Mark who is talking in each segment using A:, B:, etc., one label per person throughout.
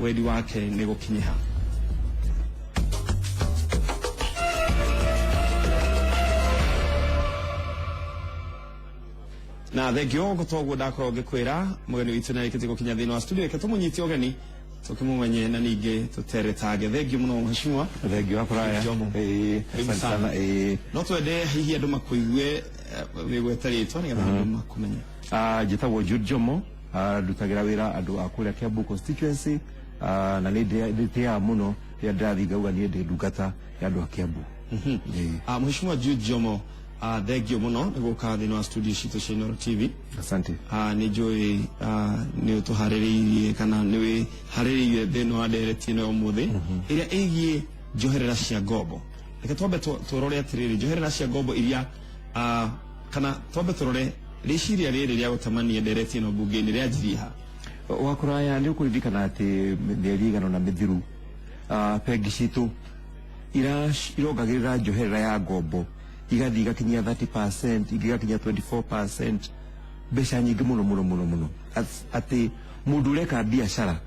A: Wendi wake nĩ gũkinyiha. Na thengio toguo ndakorwo ngĩkwĩra mũgeni witũ nĩ arĩkĩtie gũkinya thĩinĩ wa studio. Reke tũmũnyite ũgeni tũkĩmũmenye na ningĩ tũteretange. Thengio mũno, mheshimiwa.
B: Thengio wa kũraya.
A: Jomo.
B: Ĩĩ,
A: Karibu
B: asante
A: sana.
B: sana. Ĩĩ.
A: No twende hihi andũ makũigue wĩgwete rĩtwa nĩgetha andũ makũmenye.
B: Njĩtagwo Jude Jomo, ndutagĩra wĩra andũ a kũrĩa Kiambu constituency, na nĩ ndĩtĩaga mũno rĩrĩa ndĩrathiĩ ngauga niĩ ndĩ ndungata ya andũ a Kiambu. Ĩĩ.
A: Mheshimiwa Jude Jomo, thengio mũno nĩ gũka thĩinĩ wa studio citũ cia Inooro TV.
B: Asante.
A: Nĩ njũĩ nĩ ũtũharĩrĩirie kana nĩ wĩharĩrĩirie thĩinĩ wa ndereti ĩno ya ũmũthĩ ĩrĩa ĩgiĩ njoherera cia ngombo. Reke twambe tũrore atĩrĩrĩ, njoherera cia ngombo iria kana twambe tũrore rĩciria rĩrĩ rĩa gũtemania ndereti ĩno mbunge-inĩ rĩanjirie ha?
B: Wa kũraya, nĩ ũkũririkana atĩ mĩeri ĩigana ũna mĩthiru, bengi citũ irongagĩrĩra njoherera ya ngombo, igathiĩ igakinyia 30%, ingĩ igakinyia 24%, mbeca nyingĩ mũno mũno mũno mũno. Atĩ mũndũ ũreka biacara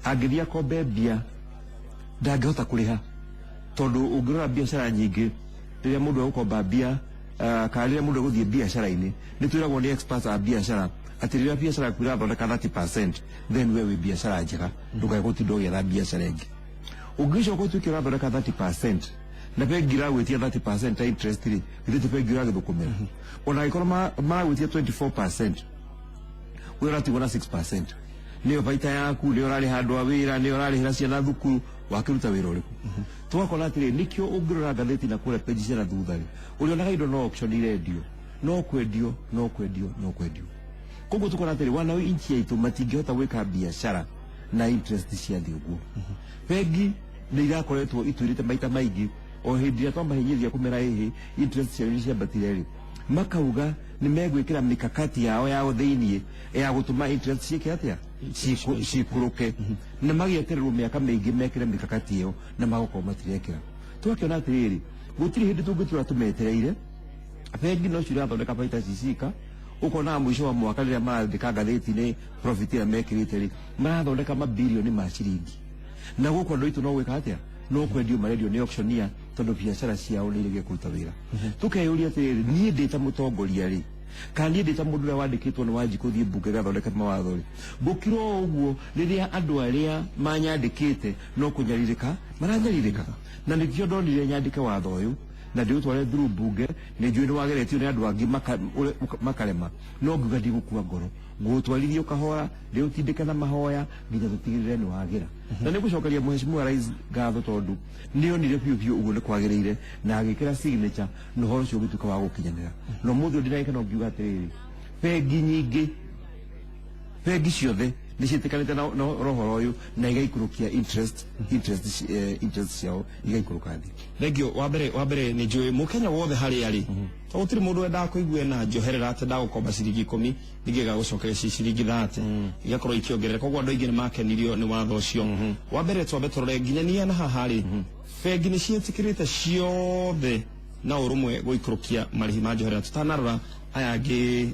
B: angĩthiĩ akombe mbia ndangĩhota kũrĩha, tondũ ũngĩrora biacara nyingĩ, rĩrĩa mũndũ egũkomba mbia kana rĩrĩa mũndũ egũthiĩ biacara-inĩ, nĩ twĩragwo nĩ experts a biacara atĩ rĩrĩa biacara yaku ĩrathondeka 30%, then we wĩ biacara njega, ndũkae gũtinda ũgĩetha biacara ĩngĩ. Ũngĩcoka ũtuĩke ũrathondeka 30% na bengi ĩragwĩtia 30% ta interest rĩ, githĩ ti bengi ũragĩthũkũmĩra? Ona angĩkorwo maragwĩtia 24%, we ũratigwo na 6%, nĩyo baita yaku, nĩyo ũrarĩha andũ a wĩra, nĩyo ũrarĩhĩra ciana thukuru. Wakĩruta wĩra ũrĩkũ? Tũgakora atĩrĩ, nĩkĩo ũngĩrora ngathĩti na kũrĩa peji cia na thutha rĩ, ũrĩonaga indo no auction irendio, no kwendio, no kwendio, no kwendio. Koguo tukona atĩrĩ, wananchi aitũ matingĩhota gwĩka biacara na interest cia thĩ ũguo. Bengi nĩ irakoretwo itwĩrĩte maita maingĩ, o hĩndĩ ĩrĩa twamahinyĩrĩria kũmera ĩhĩ interest ciao nĩ ciambatire rĩ, makauga nĩ megwĩkĩra mikakati yao ya thĩiniĩ ya gũtũma interest ciĩke atĩa? Cikũrũke. Na magĩetererwo mĩaka mĩingĩ mekĩre mikakati ĩyo na magakorwo matirekĩra. Tũgakĩona atĩrĩrĩ, gũtirĩ hĩndĩ tũngĩtũra tũmetereire. Bengi no cirathondeka baita cicika, ũkonaga mũico wa mwaka rĩrĩa marandĩka ngathĩti-inĩ profit ĩrĩa mekĩrĩte rĩ, marathondeka mabilioni ma ciringi, na gũkũ andũ aitũ no gwĩka atĩa? No kwendio marendio nĩ auctioneer, tondũ biacara ciao nĩ iregire kũruta wĩra. Tũkeyũria atĩrĩrĩ, niĩ ndĩ ta mũtongoria rĩ, kana niĩ ndĩ ta mũndũ ũrĩa wandĩkĩtwo nĩ Wanjikũ thiĩ mbunge gathondeke mawatho rĩ, ngũkira o ũguo rĩrĩa andũ arĩa manyandĩkĩte no kũnyarirĩka maranyarirĩka? Na nĩkĩo ndonire nyandĩke watho ũyũ na ndĩũtware through mbunge. Nĩ njũĩ nĩ wageretio nĩ andũ angĩ makarema, no ngiuga ndigũkua ngoro, ngũũtwarithia ũkahora, ndĩũtindĩke na mahoya nginya tũtigĩrĩre nĩ wagĩra. Na nĩ ngũcokeria Mheshimiwa Rais ngatho, tondũ nĩ onire biũ biũ ũguo nĩ kwagĩrĩire na agĩkĩra signature na ũhoro ũcio ũgĩtuĩka wa gũkinyanĩra. Na ũmũthĩ ũyũ ndĩna gĩkeno ngiuga atĩrĩrĩ, bengi nyingĩ, bengi ciothe nĩ ciĩtĩkanĩte na ũhoro ũyũ na igaikũrũkia interest ciao igaikũrũka thĩ.
A: Thengio. Wa mbere nĩ njũĩ mũkenya wothe harĩa arĩ, to gũtirĩ mũndũ wendaga kũigua ena njoherera atĩ ndagũkomba ciringi 10, ningĩ gagũcokeria ci ciringi 30, igakorwo ikĩongerera. Koguo andũ aingĩ nĩ makenirio nĩ watho ũcio. Wa mbere twambe tũrore nginyania na haha rĩ, bengi nĩ ciĩtĩkĩrĩte ciothe na ũrũmwe gũikũrũkia marĩhi ma njoherera, tũtanarora aya angĩ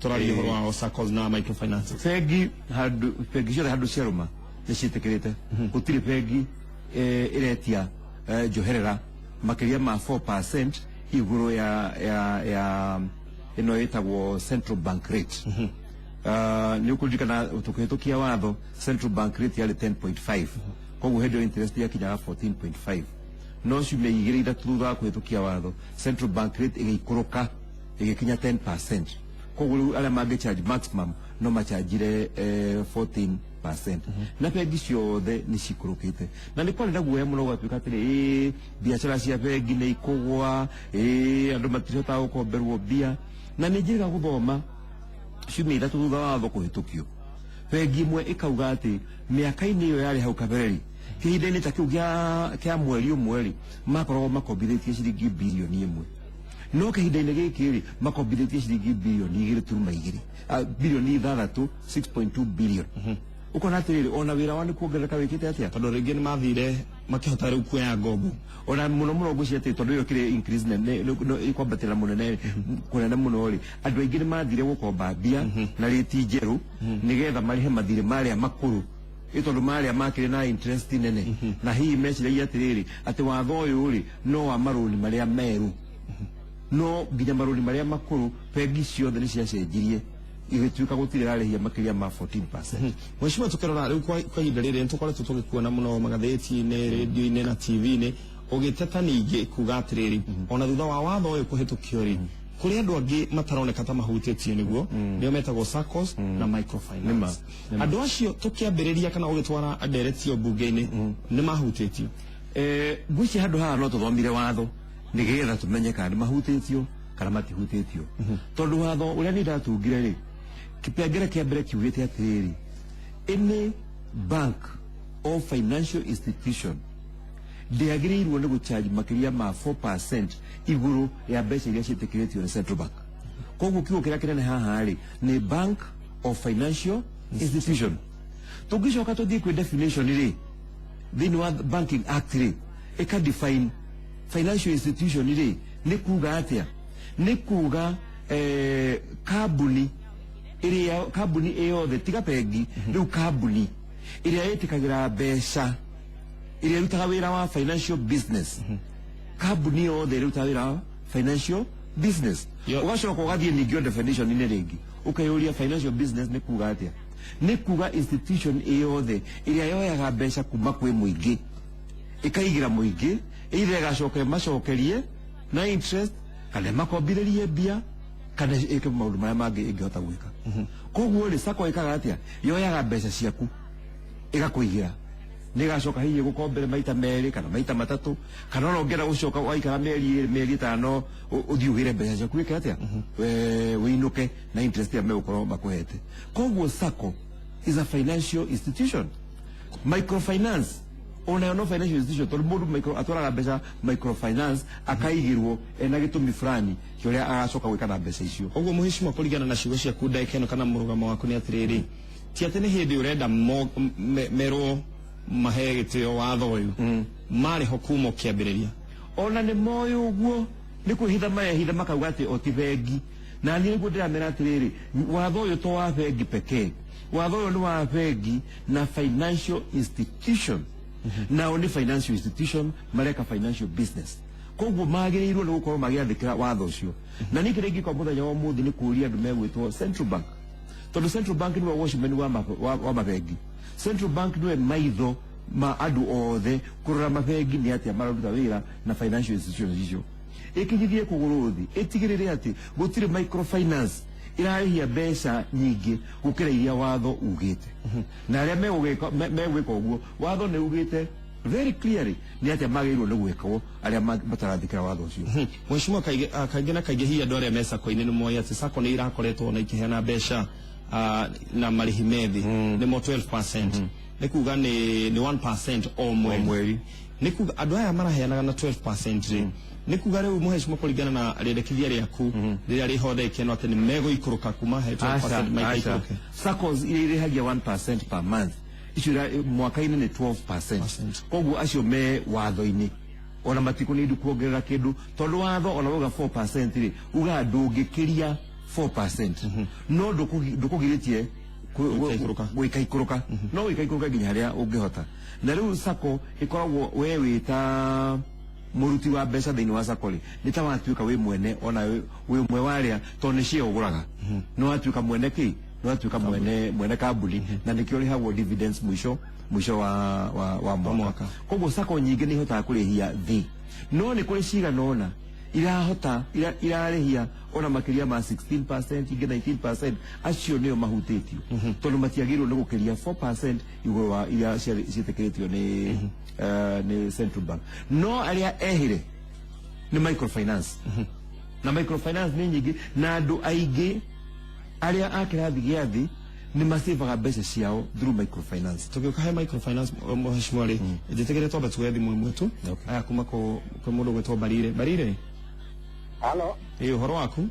A: tũraria ũhoro wao, SACCOs na microfinance?
B: Bengi handũ, bengi ciothe handũ ciarũma nĩ ciĩtĩkĩrĩte. Gũtirĩ bengi ĩretia njoherera makĩria ma 4% igũrũ ya ĩno ĩtagwo central bank rate. Nĩ ũkũririkana tũkĩhĩtũkia watho, central bank rate yarĩ 10.5, koguo hĩndĩ ĩyo interest yakinyaga 14.5. No ciumia 2 3 thutha wa kũhĩtũkia watho, central bank rate ĩgĩikũrũka ĩgĩkinya 10%. Koguo rĩu arĩa mangĩ charge maximum no machanjire 14%, na bengi ciothe nĩ cikũrũkĩte. Na nĩ kwarĩ na guoya mũno, gũgatuĩka atĩrĩ, ĩĩ, biacara cia bengi nĩ ikũgwa, ĩĩ, andũ matirihotaga gũkomberwo mbia. Na nĩ njĩrĩga gũthoma ciumia 3 thutha wa watho kũhĩtũkio, bengi ĩmwe ĩkauga atĩ mĩaka-inĩ ĩyo yarĩ hau kabere rĩ, kĩhinda-inĩ ta kĩu kĩa mweri ũmwe rĩ, makoragwo makombithĩtie ciringi 1 birioni, no kĩhinda-inĩ gĩkĩ rĩ, makombithĩtie ciringi 2 birioni, 6 birioni, 6.2 billion. Ũkona atĩrĩrĩ, ona wĩra wao nĩ kuongerereka wĩkĩte atĩa?
A: Tondũ rĩngĩ nĩ mathire makĩhota rĩu kuoya ngombo.
B: Ona mũno mũno ngwĩciria atĩ tondũ ĩyo kĩrĩ increase nene ĩkwambatĩra mũnene kũnene mũno rĩ, andũ aingĩ nĩ mathire gũkomba mbia na rĩti njerũ nĩgetha marĩhe mathirĩ marĩa makũrũ. Ĩ tondũ marĩa makĩrĩ na interest nene, na hihi meciragia atĩrĩrĩ, atĩ watho ũyũ rĩ, no wa marũni marĩa merũ, no nginya marũni marĩa makũrũ bengi ciothe nĩ ciacenjirie igĩtuĩka gũtirĩ rarĩhia makĩria ma 14%.
A: Mheshimiwa, tukirora riu kwa ihinda rĩrĩ nĩtũkoretwo tũgĩkuona mũno magathĩti-inĩ, rĩndio-inĩ na TV-inĩ ũgĩteta ningĩ kuga atĩrĩrĩ, ona thutha wa watho ũyũ kũhĩtũkio rĩ, kũrĩ andũ angĩ mataroneka ta mahutĩtio nĩguo, nĩo metagwo SACCOs na microfinance. Andũ acio tũkĩambĩrĩria kana ũgĩtwara nderetio mbunge-inĩ nĩ mahutĩtio?
B: Ngwĩciria handũ haha no tũthomire watho nĩgetha tũmenye kana nĩ mahutĩtio kana matihutĩtio, tondũ watho ũrĩa niĩ ndatungire rĩ, kĩpengere kĩa mbere kiugĩte atĩrĩrĩ, any bank or financial institution ndĩagĩrĩirwo nĩ gũcharge makĩria ma 4% igũrũ ya mbeca iria ciĩtĩkĩrĩtio nĩ central bank. Koguo kiugo kĩrĩa kĩnene haha rĩ, nĩ bank or financial institution. Tũngĩcoka tũthiĩ kwĩ definition rĩ, thĩinĩ wa Banking Act rĩ, ĩka define financial institution rĩ, nĩ kuga atĩa? Nĩ kuga kambuni ĩrĩa, kambuni ĩyothe, tiga bengi rĩu, kambuni ĩrĩa ĩtĩkagĩra mbeca, ĩrĩa ĩrutaga wĩra wa financial business, kambuni yothe ĩrutaga wĩra wa financial business. Ũgacoka ũgathiĩ ningĩ o definition-inĩ rĩngĩ, ũkeyũria financial business nĩ kuga atĩa? Nĩ kuga institution ĩyothe ĩrĩa yoyaga mbeca kuma kwĩ mũingĩ, ĩkaigĩra mũingĩ, either ĩgacoka ĩmacokerie na interest, kana ĩmakombithĩrie mbia, kana ĩke maũndũ marĩa mangĩ ĩngĩhota gwĩka. Koguo rĩ, SACCO ĩkaga atĩa? Yoyaga mbeca ciaku ĩgakũigĩra, nĩ ĩgacoka hihi ĩgũkombere maita merĩ kana maita matatũ, kana ona ũngĩenda gũcoka waikara mĩeri 2, mĩeri 5, ũthiĩ ũgĩre mbeca ciaku, wĩke atĩa? Wĩinũke na interest ĩrĩa megũkorwo makũhete. Koguo SACCO is a financial institution. Microfinance onayo no financial institution, tondũ mũndũ micro atwaraga mbeca microfinance akaigĩrwo ena gĩtũmi fulani kĩa ũrĩa agacoka gwĩka na mbeca icio.
A: Ũguo mũhĩcimwa, kũringana na ciugo ciaku ndagĩka ĩno kana mũrũgamo waku, nĩ atĩrĩrĩ, ti atĩ nĩ hĩndĩ ũrenda merwo mahe gĩtĩo watho ũyũ, marĩ ho kuma ũkĩambĩrĩria.
B: Ona nĩ moĩ ũguo, nĩ kwĩhitha marehitha makauga atĩ o ti bengi. Na niĩ nĩguo ndĩramera atĩrĩrĩ, watho ũyũ to wa bengi pekee, watho ũyũ nĩ wa bengi na financial institution. Nao nĩ financial institution, mareka financial business, koguo magĩrĩirwo nĩ gũkorwo magĩathĩkĩra watho ũcio. Na niĩ kĩrĩa ingĩka mũthenya wa ũmũthĩ nĩ kũũria andũ megwĩtwo Central Bank, tondũ Central Bank nĩwe watchman wa mabengi. Central Bank nĩwe maitho ma andũ othe kũrora mabengi nĩ atĩa mararuta wĩra na financial institutions icio. Ĩkinyithie kũgũrũ thĩ, ĩtigĩrĩre atĩ gũtirĩ microfinance ĩrarĩhia mbeca nyingĩ gũkĩra iria watho ugĩte. Na arĩa megwĩka ũguo, watho nĩ ugĩte very clearly nĩ atĩa magĩrĩirwo nĩ gwĩkwo arĩa matarathĩkĩra watho ũcio.
A: Mheshimiwa, kaingĩ kaingĩ na kaingĩ hihi andũ arĩa me SACCO-inĩ nĩ moĩ atĩ SACCO nĩ irakoretwo na ikĩheana mbeca na marĩhi methi, nĩmo 12%, nĩ kuga nĩ 1% o mweri.
B: O mweri.
A: Nĩ kuga andũ aya maraheanaga na 12% rĩ, nĩ kuga rĩu mũheshimiwa, kũringana na rĩendekithia rĩaku rĩrĩa rĩho ndagĩka ĩno, atĩ nĩ megũikũrũka kuma he 12% maikaikũrũke?
B: SACCOs iria irĩhagia 1% per month, icio mwaka-inĩ nĩ 12%. Koguo acio me watho-inĩ, ona matikũnĩndu kuongerera kĩndũ, tondũ watho ona wauga 4% rĩ, ugaga ndũngĩkĩria 4%, no ndũkũgirĩtie
A: Gũikaikũrũka.
B: Gũikaikũrũka, no gũikaikũrũka nginya harĩa ũngĩhota. Na rĩu SACCO ĩkoragwo we wĩ ta mũruti wa mbeca thĩinĩ wa SACCO rĩ, nĩ ta watuĩka wĩ mwene, ona wĩ ũmwe wa arĩa, tondũ nĩ share ũgũraga, nĩ watuĩka mwene kĩ, nĩ watuĩka mwene kambuni, na nĩkĩo ũrĩhagwo dividends mũico mũico wa mwaka.
A: Mwaka.
B: Koguo SACCO nyingĩ nĩ ihotaga kũrĩhia thĩ, no nĩ kũrĩ cigana ũna irahota irarĩhia ona makĩria ma 16%, ingĩ 19%. Acio nĩo mahutĩtio, tondũ matiagĩrĩirwo nĩ gũkĩria 4% igũrũ wa iria ciĩtĩkĩrĩtio nĩ Central Bank. No arĩa ehĩre nĩ microfinance, na microfinance nĩ nyingĩ, na andũ aingĩ arĩa a kĩrathi gĩa thĩ nĩ macivaga mbeca ciao through microfinance.
A: Tũgĩũka he microfinance, mheshimiwa rĩ, njĩtĩkĩre twambe tuoye thimũ ĩmwe tu. Aya kuma kwĩ mũndũ ũgwĩtwo Barire. Barire.
C: Halo.
A: Ĩ, ũhoro waku?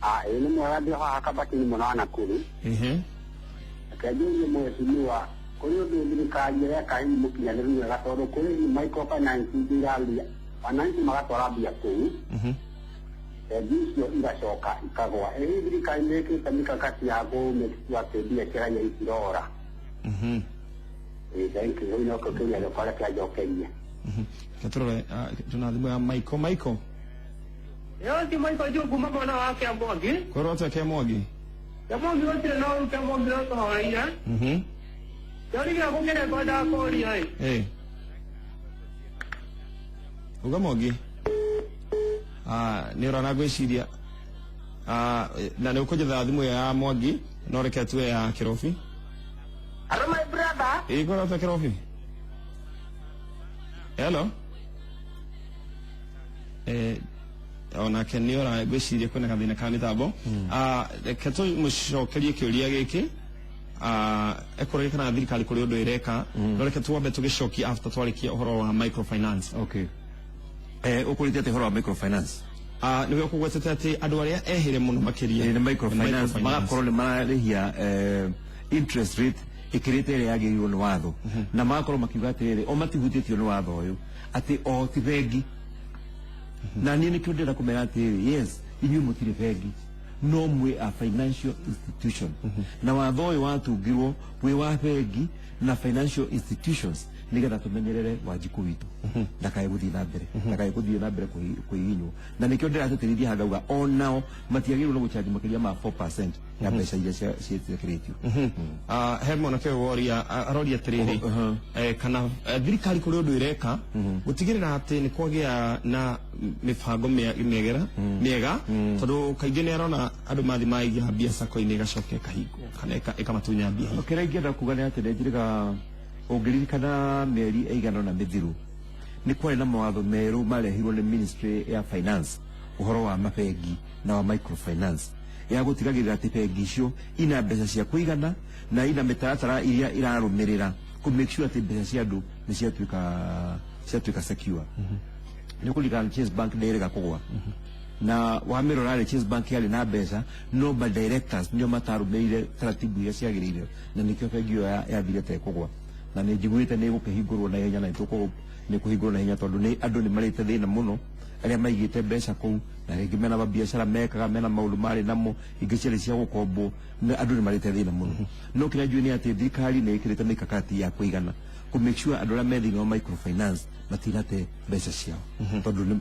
C: Ah, ĩ nĩ mwega, ndĩ haha Kabatini mũno wa Nakuru. Reke njũrie mheshimiwa, kũrĩ ũndũ thirikari ĩreka hihi mũkinyanĩru wega, tondũ kũrĩ hihi microfinance ingĩ iraria wananchi magatwara mbia kũu, bengi icio igacoka ikagwa. Ĩ hihi thirikari nĩ ĩkĩte mikakati ya kũ make sure atĩ mbia cia raia itirora? Thank you. No ko kĩũria gĩakwa reke njokerie.
A: Keturore tuna thimũ ya Michael. Michael.
D: Yo ti Michael juu kuma mwena wa Kĩamwangi.
A: Kwĩrwo atĩa Kĩamwangi?
D: Kĩamwangi gũtirĩ na ũru, Kĩamwangi no tũhoreire. Kĩũria gĩakwa kĩrĩa ngwendaga kũũria ĩ.
A: Uga Mwangi. Nĩ ũrona ngwĩciria na nĩ ũkũnjetha thimũ ĩyo ya Mwangi, no reke tue ya Kĩrobi.
D: Hello my brother.
A: Ĩ, kwĩrwo atĩa Kĩrobi? Hello. Onake nĩ ora ngwĩciria kwĩna gathĩna ka mĩtambo. Reke tũmũcokerie kĩũria gĩkĩ. Ekũrĩria kana thirikari kũrĩ ũndũ ĩreka, no reke twambe tũgĩcokia after twarĩkia ũhoro wa microfinance.
B: Okay, ũkũrĩte atĩ ũhoro wa microfinance?
A: Nĩwe ũkũgwetete atĩ andũ arĩa ehĩre mũno makĩria
B: nĩ microfinance, magakorwo nĩ mararĩhia interest rate ĩkĩrĩte ĩrĩa yagĩrĩirwo nĩ watho, na magakorwo makiuga atĩrĩrĩ, o matihutĩtio nĩ watho ũyũ, atĩ o ti bengi. Na niĩ nĩkĩo ndĩrenda kũmera atĩrĩrĩ, yes, inyuĩ mũtirĩ bengi, no mwĩ a financial institution, na watho ũyũ watungirwo wĩ wa bengi na financial institutions nigetha tumenyerere Wanjikũ witũ ndakae gũthiĩ na mbere, ndakae gũthiĩ na mbere kũhihinywo. Na nĩkĩo ndĩratĩtĩrithia hangauga onao matiagĩrĩirwo nĩ gũchanji makĩria ma 4% ya mbeca iria ciĩtĩkĩrĩtio.
A: He mwanake ũyũ woria, aroria atĩrĩrĩ, kana thirikari kũrĩ ũndũ ĩreka gũtigĩrĩra atĩ nĩ kwagĩa na mĩbango mĩegera mĩega, tondũ kaingĩ nĩ arona andũ mathi maiga mbia sacco-inĩ ĩgacoka ĩkahingwo kana ĩkamatunya mbia.
B: Kĩrĩa ingĩenda kuga nĩ atĩ nĩnjĩrĩga ũngĩririkana mĩeri ĩigana ũna mĩthiru nĩ kwarĩ na mawatho merũ marehirwo nĩ Ministry ya Finance ũhoro wa mabengi na wa microfinance, ya gũtigagĩrĩra atĩ bengi icio ina mbeca cia kũigana na ina mĩtaratara iria irarũmĩrĩra kũ make sure atĩ mbeca cia andũ nĩ ciatuĩka secure. Nĩ ũkũririkana Chase Bank nĩ ĩrĩga kũgwa, na wamĩrora rĩ, Chase Bank yarĩ na mbeca, no ma directors nĩo matarũmĩrĩire taratibu iria ciagĩrĩire, na nĩkĩo bengi ĩyo yathire ta ĩkũgwa. Na nĩ njiguĩte nĩ ĩgũkĩhingũrwo na ihenya, na nĩ kũhingũrwo na ihenya, tondũ nĩ andũ nĩ marĩte thĩna mũno arĩa maigĩte mbeca kũu, na rĩngĩ mena mabiacara mekaga, mena maũndũ marĩ namo, ingĩ ciarĩ cia gũkombwo, na andũ nĩ marĩte thĩna mũno. No kĩrĩa njũĩ nĩ atĩ thirikari nĩ ĩkĩrĩte mikakati ya kũigana kũ make sure andũ arĩa me thĩinĩ wa microfinance matinate mbeca ciao, tondũ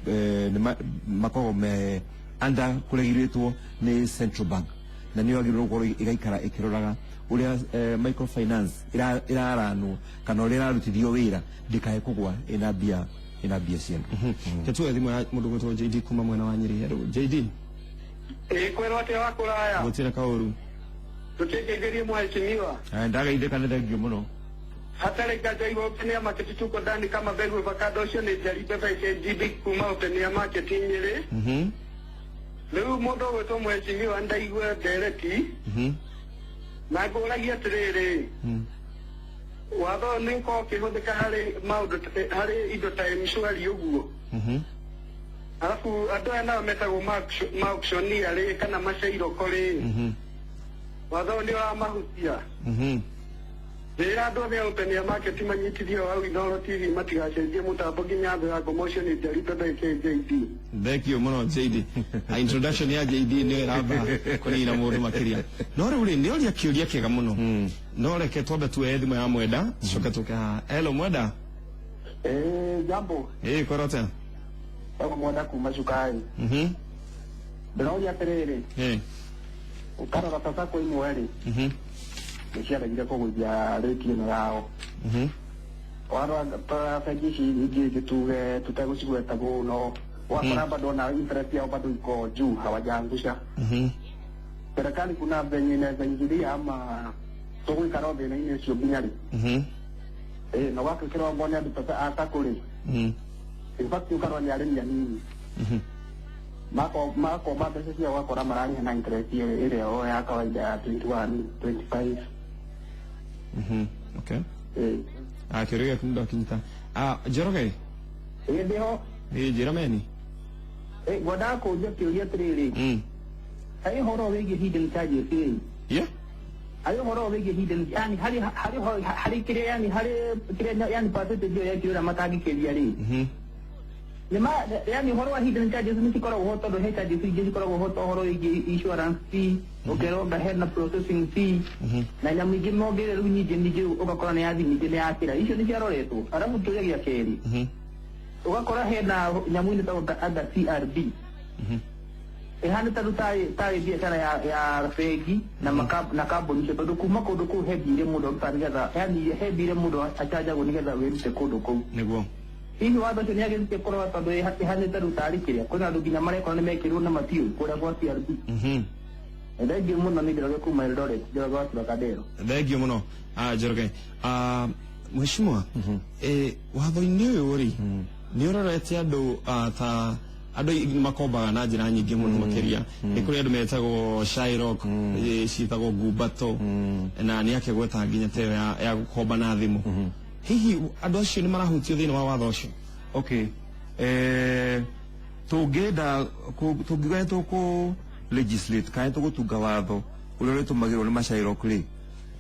B: nĩ makoragwo me under kũregirĩtwo nĩ central bank, na nĩyo yagĩrĩirwo gũkorwo ĩgaikara ĩkĩroraga ũrĩa microfinance ĩraranwo kana ũrĩa ĩrarutithio wĩra ndĩkae kũgwa ĩna mbia cia andũ.
A: Ketue thimũ ya mũndũ gwĩtwo JD kuma mwena wa Nyĩrĩ. Hello JD.
D: Ĩ, kwĩrwo atĩa wa kũraya?
A: Gũtirĩ kaũru.
D: Tũkĩngeithĩrie mheshimiwa.
B: Ndagaithĩka, nĩ thengio mũno.
D: Hatarĩ nganja igũ Open Market tuko ndani kama mbegu avocado. Ũcio nĩ Njeri Bebe KGB kuma Open Market Nyĩrĩ. Rĩu mũndũ ũgwĩtwo mheshimiwa ndaigua ndereti na ngũragia atĩrĩrĩ, watho ũyũ nĩ ũkorwo ũkĩhũthĩka harĩ maũndũ harĩ indo ta M-Shwari ũguo? Alafu andũ aya nao metagwo ma-auctioneer rĩ, kana macairoko rĩ, watho ũyũ nĩ ũramahutia? Rĩrĩa andũ othe a Open Market manyitithio hau Inooro TV matigacenjie mũtambo nginya thĩ ya ngoma. Ũcio nĩ Njeri Bebe KJD.
A: Thank you mũno JD. Introduction ya JD nĩyo ĩramba kũnina mũndũ makĩria. No rĩu rĩ, nĩ oria kĩũria kĩega mũno, no reke twambe tuoye thimũ ya Mwenda, tucoke tũke haha. Hello Mwenda.
C: Jambo.
A: Ĩ, kwĩrwo atĩa?
C: Ego Mwenda kuma Cukai. Ndĩroria atĩrĩrĩ, ũkarora ta sacco imwe rĩ, nĩ ciaregire kũgũithia rĩti ĩno yao. Warora ta bengi ici ingĩ tuge tũtegũcigweta mũno, wakora bado na interest yao bado iko juu, hawajaangusha. Serikali kuna venye inaweza ingilia ama tũgũikara o thĩna-inĩ ũcio nginya rĩ? Ĩ, na ũgakĩkĩrwo ngone andũ ta a sacco rĩ, in fact ũkarora nĩ arĩmi anini makomba mbeca ciao, ũgakora mararĩha na interest ĩyo ĩrĩa o ya kawaida ya 21 25.
A: Okay.
C: Ĩ.
A: Kĩũria gĩaku ndakinyita. Njoroge.
C: Ĩ, ndĩho.
A: Ĩ, njĩra meni.
C: Ĩ, ngwendaga kũũria kĩũria atĩrĩrĩ, harĩ ũhoro wĩgiĩ hidden charges ĩ, harĩ ũhoro wĩgiĩ hidden, yani harĩ kĩrĩa, yani harĩ kĩrĩa, yani percentage ĩyo yekĩrĩra matangĩkĩria rĩ,
E: Nĩ yani ũhoro wa hidden charges nĩ cikoragwo ho tondũ he charges ingĩ cikoragwo ho ta ũhoro wĩgiĩ insurance fee, ũkerwo nga hena processing fee na nyamũ ingĩ mongerera rĩu nyingĩ ningĩ ũgakora nĩ yathi ningĩ nĩ yakĩra icio nĩ ciaroretwo. Arabu kĩũria gĩa kerĩ, ũgakora hena nyamũ ĩtagwo anga CRB ĩhana ta rĩu tarĩ biacara ya bengi na na kambuni icio tondũ kuma kũndũ kũu he mbia iria mũndũ arutaga nĩgetha yani he mbia iria mũndũ acanjagwo nĩgetha wĩrute kũndũ kũu.
A: Niguo.
E: Hihi watho ũcio nĩagĩrĩtie kũrora tondũ ĩhanĩte rĩu tarĩ kĩrĩa kwĩna andũ nginya marekora nĩ mekĩrwo na matiũĩ kũrĩa gwa CRB. Thengiũ mũno nĩ Njoroge kuma Eldoret, Njoroge wa Trocadero.
A: Thengiũ mũno, Njoroge. Mheshimiwa, watho-inĩ ũyũ rĩ, nĩ ũrorete andũ ta andũ nĩ makombaga na njĩra nyingĩ mũno makĩria nĩ kũrĩ andũ metagwo Shylock, ciĩtagwo ngumbato, na nĩ akĩgweta nginya ta ĩyo ya gũkomba na thimũ. Hihi andũ acio nĩ marahutio thĩinĩ wa watho ũcio?
B: Okay, tũngĩenda tũngiuga nĩ tũkũ legislate kana tũgũtunga watho ũrĩa ũrĩtũmagĩrwo nĩ macairok rĩ,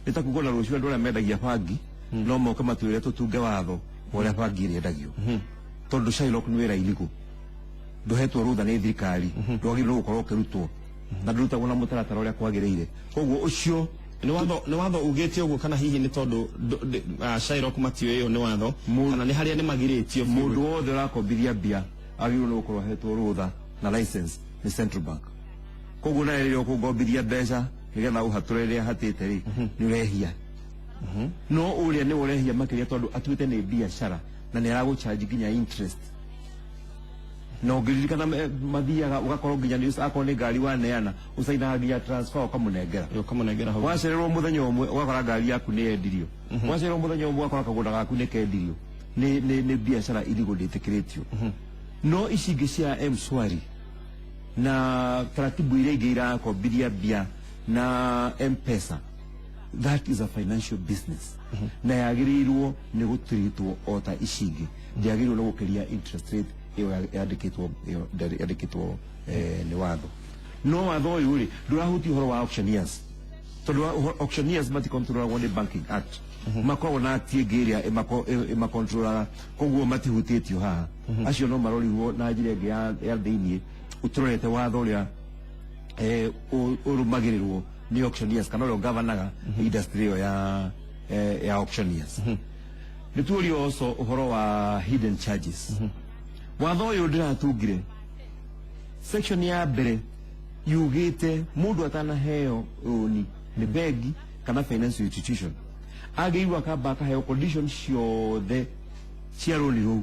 B: nĩ ta kuga ona rũciũ andũ arĩa mendagia bangi no moke matwĩre tũtunge watho wa ũrĩa bangi ĩrĩendagio, tondũ Shylock nĩ wĩra illegal, ndũhetwo rũtha nĩ thirikari, ndwagĩrĩirwo gũkorwo ũkĩrutwo na ndũrutagwo na mũtaratara ũrĩa kwagĩrĩire. Koguo ũcio
A: nĩ watho ugĩte ũguo, kana hihi nĩ tondũ Shylock matiũĩ ĩyo nĩ watho, kana nĩ harĩa nĩ magirĩtio biũ?
B: Mũndũ wothe ũrakombithia mbia agĩrĩirwo nĩ gũkorwo ahetwo rũtha na license nĩ Central Bank. Koguo nawe rĩrĩa ũkũngombithia mbeca nĩgetha ũhatũre rĩrĩa hatĩte rĩ, nĩ ũrehia. No ũrĩa nĩ ũrehia makĩria tondũ atuĩte nĩ biacara na nĩ aragũcharge nginya interest. Na ũngĩririkana mathiaga ũgakorwo nginya nĩ akorwo nĩ ngari waneana ũcainaga nginya transfer ũkamũnengera.
A: Ũkamũnengera hau.
B: Wacererwo mũthenya ũmwe ũgakora ngari yaku nĩ yendirio. Wacererwo mũthenya ũmwe ũgakora kagũnda gaku nĩ kendirio. Nĩ biacara illegal, ndĩtĩkĩrĩtio. No ici ingĩ cia M-Shwari na taratibu iria ingĩ irakombithia mbia na M-Pesa, that is a financial business na yagĩrĩirwo nĩ gũtreatwo o ta ici ingĩ, ndĩagĩrĩirwo nĩ gũkĩria interest rate ĩyo yandĩkĩtwo, ĩyo yandĩkĩtwo nĩ watho. No watho ũyũ rĩ, ndũrahutia ũhoro wa auctioneers, tondũ auctioneers matikontrolagwo nĩ Banking Act, makoragwo na act ĩngĩ ĩrĩa ĩmakontrolaga, koguo matihutĩtio haha. Acio no marorirwo na njĩra ĩngĩ ya thĩiniĩ ũtũrorete watho ũrĩa ũrũmagĩrĩrwo nĩ auctioneers kana ũrĩa ũgavanaga industry ĩyo ya auctioneers. Nĩ tuorio also ũhoro wa hidden charges. Watho ũyũ ndĩratungire section ya mbere yugĩte mũndũ atanaheo rũni nĩ bengi kana financial institution agĩrĩirwo akamba akaheo condition ciothe cia rũni rũu,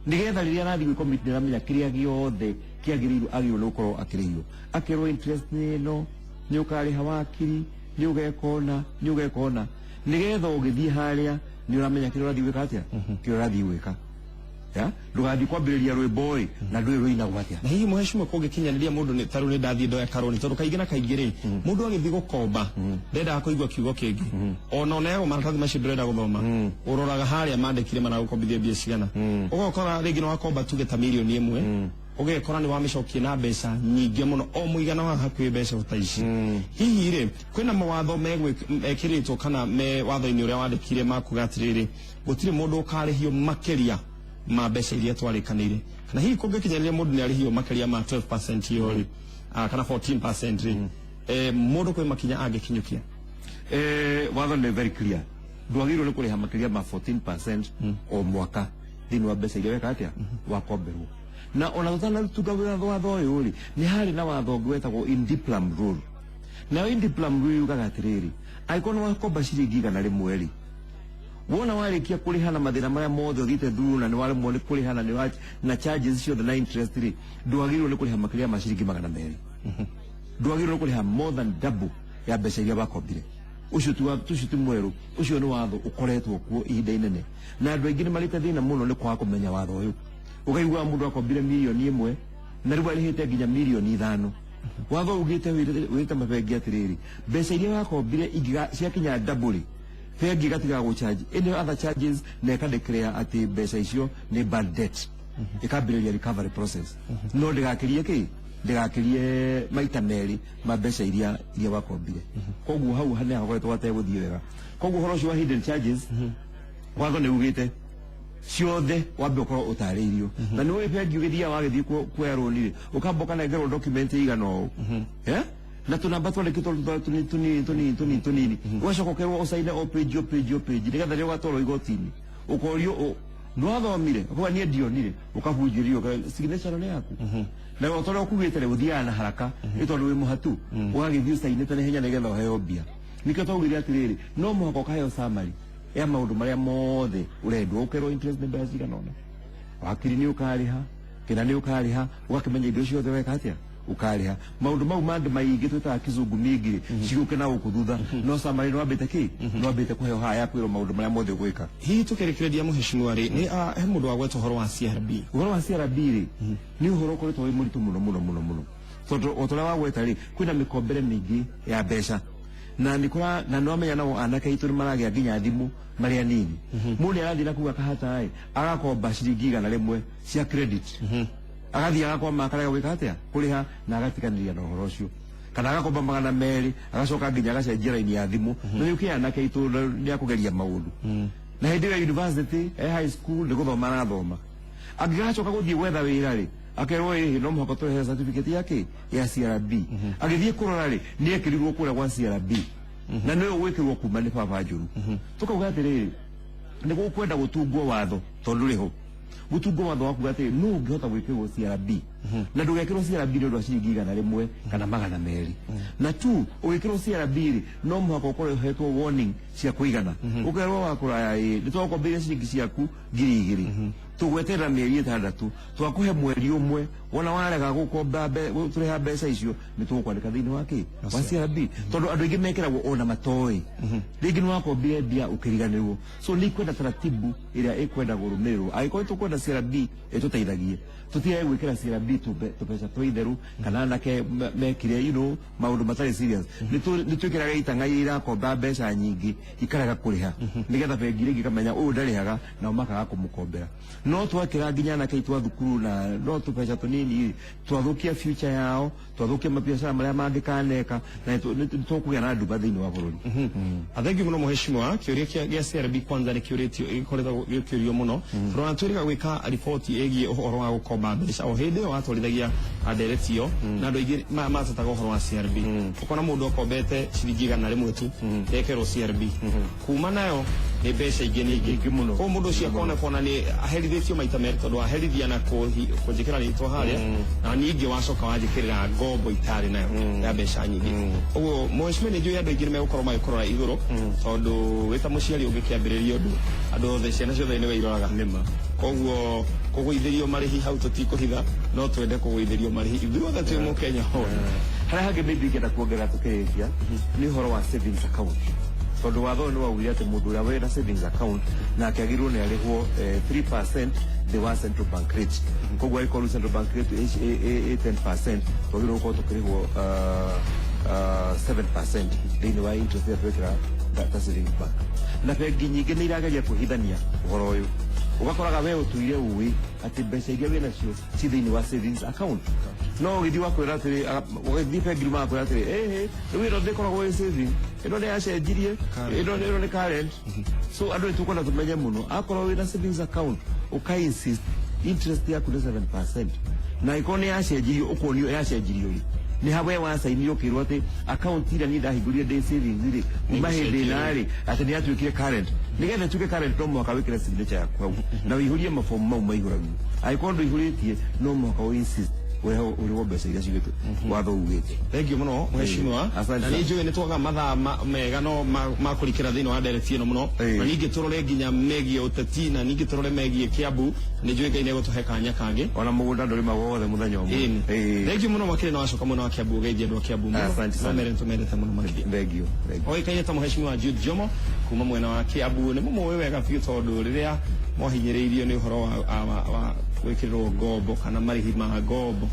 B: nĩgetha rĩrĩa arathiĩ gwĩ nĩ aramenya kĩrĩa gĩothe kĩagĩrĩirwo agĩrĩirwo nĩ gũkorwo akĩrĩhio. Akerwo interest nĩ ĩno, nĩ ũkarĩha wakiri, nĩ ũgeka ũna, nĩ ũgeka ũna, nĩgetha ũgĩthiĩ harĩa nĩ ũramenya kĩrĩa ũrathiĩ gwĩka atĩa, kĩrĩa ũrathiĩ gwĩka ya ndũgathiĩ kwambĩrĩria rwĩmbo ĩ na ndũĩ rũinagwo atĩa.
A: Na hihi mũhecimwa, kũngĩkinyanĩria mũndũ nĩ tarĩu nĩ ndathiĩ ndoya karũni, tondũ kaingĩ na kaingĩ rĩ, mũndũ agĩthiĩ gũkomba ndendaga kũigua kiugo kĩngĩ, ona ũneagwo maratathi macio ndũrenda gũthoma, ũroraga harĩa mandĩkire maragũkombithia mbia cigana. Ũgakora rĩngĩ nĩ wakomba tuge ta 1 mirioni, ũgekora nĩ wamĩcokia na mbeca nyingĩ mũno, o mũigana wa hakuhĩ mbeca ta ici. Hihi rĩ, kwĩna mawatho mekĩrĩtwo kana me watho-inĩ ũrĩa wandĩkire makuga atĩrĩrĩ, gũtirĩ mũndũ ũkarĩhio makĩria ma mbeca iria twarĩkanĩire, kana hihi kũngĩkinyanĩria mũndũ nĩ arĩhio makĩria ma 12% ĩyo rĩ, kana 14% rĩ, mũndũ kwĩ makinya angĩkinyũkia?
B: Watho nĩ very clear, ndwagĩrĩirwo nĩ kũrĩha makĩria ma 14% o mwaka thĩinĩ wa mbeca iria weka atĩa wakomberwo. Na ona tũtanatunga watho ũyũ rĩ, nĩ harĩ na watho ũngĩ wetagwo in rule. Nayo in rule yugaga atĩrĩrĩ, angĩkorwo nĩ wakomba ciringi 100 rĩ, wona warĩkia kũrĩha na mathĩna marĩa mothe ũthiĩte through na nĩ waremwo nĩ kũrĩha na nĩ na charges ciothe na interest rĩ, ndwagĩrĩirwo nĩ kũrĩha makĩria ma ciringi 200. Ndwagĩrĩirwo nĩ kũrĩha more than double ya mbeca iria wakombire. Ũcio ti watho, ũcio ti mwerũ, ũcio nĩ watho ũkoretwo kuo ihinda inene, na andũ aingĩ nĩ marĩte thĩna mũno nĩ kwaga kũmenya watho ũyũ. Ũkaigua mũndũ akombire 1 mirioni na rĩu arĩhĩte nginya 5 mirioni. Watho ugĩte wĩrĩte mabengi atĩrĩrĩ, mbeca iria wakombire ciakinya double rĩ, bengi ĩgatiga gũcharge any other charges na ĩkadeclare atĩ mbeca icio nĩ bad debt, ĩkambĩrĩria recovery process, no ndĩgakĩrie kĩ ndĩgakĩrie maita merĩ ma mbeca iria wakombire. Koguo hau nĩ hakoretwo hategũthiĩ wega. Koguo ũhoro ũcio wa hidden charges, watho nĩ ugĩte Ciothe wambe ũkorwo ũtarĩirio. Na nĩ ũĩ bengi ũgĩthiaga wagĩthiĩ kuoya rũni rĩ, ũkamba ũkanengerwo document ĩigana ũũ, eh? Na tũnamba twandĩkĩtwo tũnini tũnini tũnini tũnini tũnini, ũgacoka ũkerwo ũcaine o page o page o page, nĩgetha rĩrĩa ũgatwarwo igoti-inĩ ũkorio nĩwathomire, ũkauga niĩ ndionire, ũkabunjĩrio signature nĩ yaku. Na o ta ũrĩa ũkugĩte rĩ, ũthiaga na haraka nĩ tondũ wĩ mũhatu, ũgagĩthiĩ ũcainĩte na ihenya nĩgetha ũheo mbia. Nĩkĩo twaugire atĩrĩrĩ, no mũhaka ũkaheo summary ya maũndũ marĩa mothe ũrendwo, ũkerwo interest nĩ mbeca cigana ũna, wakiri nĩ ũkarĩha, kĩna nĩ ũkarĩha, ũgakĩmenya indo ciothe weka atĩa ũkarĩha. Maũndũ mau mangĩ maingĩ twĩtaga kizungu mingi rĩ, cigũke na gũkũ thutha, no summary nĩwambĩte kĩ nĩwambĩte kũheo haha ya kwĩrwo maũndũ marĩa mothe ũgwĩka.
A: Hihi tũkĩrĩkĩrĩria, mũheshimiwa rĩ, nĩ he mũndũ wagweta ũhoro wa CRB.
B: Ũhoro wa CRB rĩ, nĩ ũhoro ũkoretwo wĩ mũritũ mũno mũno mũno mũno, tondũ o ta ũrĩa wagweta rĩ, kwĩna mĩkombere mĩingĩ ya mbeca na nĩkũra na nĩwamenya nao anake aitũ nĩ maragĩa nginya thimũ marĩ anini. Mũndũ nĩ arathiĩ na kuu akahata ĩ, agakomba ciringi 100 cia credit, agathiĩ agakwama, akarega gwĩka atĩa, kũrĩha, na agatiganĩria na ũhoro ũcio, kana agakomba 200, agacoka nginya agacenjia raini ya thimũ. Na nĩ ũkĩ anake aitũ nĩ akũgeria maũndũ na hĩndĩ ĩyo ya university, e high school, nĩ gũthoma arathoma. Angĩgacoka gũthiĩ gwetha wĩra rĩ, akerwo ĩhĩ, no mũhaka tũrehe certificate yake ya CRB. Agĩthiĩ kũrora rĩ, nĩ ekĩrirwo kũrĩa gwa CRB, na nĩwe ũgwĩkĩrwo kuma nĩ baba njũru. Tũkauga atĩrĩrĩ, nĩ gũkwenda gũtungwo watho, tondũ rĩho gũtungwo watho wa kuga atĩrĩ, nũ ũngĩhota gwĩkĩrwo CRB, na ndũgekĩrwo CRB nĩ ũndũ wa ciringi 100 kana 200. Na tu ũgĩkĩrwo CRB rĩ, no mũhaka ũkorwo ũhetwo warning cia kũigana, ũkerwo wa kũraya ĩ, nĩ twakombeire ciringi ciaku 2000, tũgweterera mĩeri 6, twakũhe mweri ũmwe, wona warega gũkomba tũrĩha mbeca icio, nĩ tũgũkwandĩka thĩinĩ wa kĩ wa CRB, tondũ andũ aingĩ mekĩragwo ona matoĩ, rĩngĩ nĩ wakombire mbia ũkĩriganĩrwo. So nĩ ikwenda taratibu ĩrĩa ĩkwenda kũrũmĩrĩrwo angĩkorwo tũkwenda CRB ĩtũteithagie, tũtigae gwĩkĩra CRB tũbeca twa itherũ kana anake mekire maũndũ matarĩ serious. Nĩ twĩkĩraga itang'a iria irakomba mbeca nyingĩ ikarega kũrĩha, nĩgetha bengi rĩngĩ ikamenya ũyũ ndarĩhaga, nao makaga kũmũkombera. No twakĩra nginya anake aitũ a thukuru na no tũbeca tũnini, twathũkia future yao, twathũkia mabiacara marĩa mangĩkaneka, na nĩ tũkũgĩa na nduba thĩinĩ wa bũrũri.
A: Thank you mũno mũheshimiwa. Kĩũria gĩa CRB kwanza nĩ kĩũrĩtio, gĩkoretwo gĩkĩũrio mũno, tondũ ona twĩrĩga gwĩka riboti ĩgiĩ ũhoro wa gũkomba mbeca o hĩndĩ ĩyo watwarithagia ndereti ĩyo, na andũ aingĩ matetaga ũhoro wa CRB. Ũkona mũndũ akombete ciringi 100 tu, ekerwo CRB, kuma nayo nĩ mbeca ingĩ nyingĩ
B: Nyingĩ mũno.
A: Koguo mũndũ ũcio akoneka ona nĩ aherithĩtio maita merĩ, tondũ aherithia na kũnjĩkĩra rĩtwa harĩa, na ningĩ wacoka wanjĩkĩrĩra ngombo itarĩ nayo ya mbeca nyingĩ. Ũguo mũheshimiwa, nĩ njũĩ andũ aingĩ nĩ megũkorwo magĩkũrora igũrũ, tondũ wĩ ta mũciari ũngĩkĩambĩrĩria ũndũ, andũ othe, ciana ciothe nĩwe iroraga. Koguo kũgũithĩrio marĩhi hau tũtikũhitha, no twende kũgũithĩrio marĩhi ithuothe twĩ mũkenya hothe.
B: Harĩa hangĩ maybe ingĩenda kuongerera tũkĩrĩkia nĩ ũhoro wa savings account, tondũ watho ũyũ nĩ waugire atĩ mũndũ ũrĩa wĩna savings account nake agĩrĩirwo nĩ arĩhwo 3% thĩ wa central bank rate. Koguo angĩkorwo rĩu central bank rate ĩ 10%, twagĩrĩirwo gũkorwo tũkĩrĩhwo 7% thĩinĩ wa interest ĩrĩa twekĩra ta savings bank. Na bengi nyingĩ nĩ irageria kwĩhithania ũhoro ũyũ, ũgakoraga we ũtũire ũĩ atĩ mbeca iria wĩ nacio ci thĩinĩ wa savings account, no ũgĩthiĩ wakwĩra atĩrĩ, ũgĩthiĩ bengi rĩu magakwĩra atĩrĩ, ĩhĩ, rĩu ĩno ndĩkoragwo ĩ saving, ĩno nĩ yacenjirie, ĩno nĩ current. So andũ nĩ tũkwenda tũmenye mũno, akorwo wĩna savings account, ũka insist interest yaku nĩ 7%, na ĩkorwo nĩ yacenjirio, ũkonio yacenjirio rĩ, nĩ ha we wacainire ũkĩrwo atĩ account ĩrĩa niĩ ndahingũrire ndĩ savings rĩ, kuma hĩndĩ ĩna rĩ, atĩ nĩ yatuĩkire current? Nĩgetha ĩtuĩke current, no mũhaka wĩkĩre signature yaku hau na ũihũrie mabomu mau maihũragio. Angĩkorwo ndũihũrĩtie, no mũhaka ũ insist ũrĩhwo mbeca iria ciugĩtwo, watho ugĩte.
A: Thank you mũno mũheshimiwa.
B: Asante
A: Na
B: sana.
A: nĩ njũĩ nĩ twaga mathaa mega no ma kũrikĩra thĩinĩ wa ndereti ĩno mũno, na ningĩ tũrore nginya megiĩ ũteti, na ningĩ tũrore megiĩ Kiambu. Nĩ njũĩ Ngai nĩegũtũhe kanya kangĩ.
B: Ona mũgũnda ndũrĩmagwo wothe mũthenya ũmwe.
A: Ĩni.
B: Ĩĩ.
A: Thank you mũno makĩria, na wacoka mwena wa Kiambu ũgeithie andũ a Kiambu mũno.
B: Asante sana.
A: No mere nĩtũmendete mũno makĩria.
B: Thank you, thank you.
A: Oĩkaine ta mũheshimiwa Jude Jomo kuma mwena wa Kiambu, nĩ mũmũĩ wega biũ, tondũ rĩrĩa mwahinyĩrĩirio nĩ ũhoro wa gwĩkĩrĩrwo ngombo kana marĩhi ma ngombo.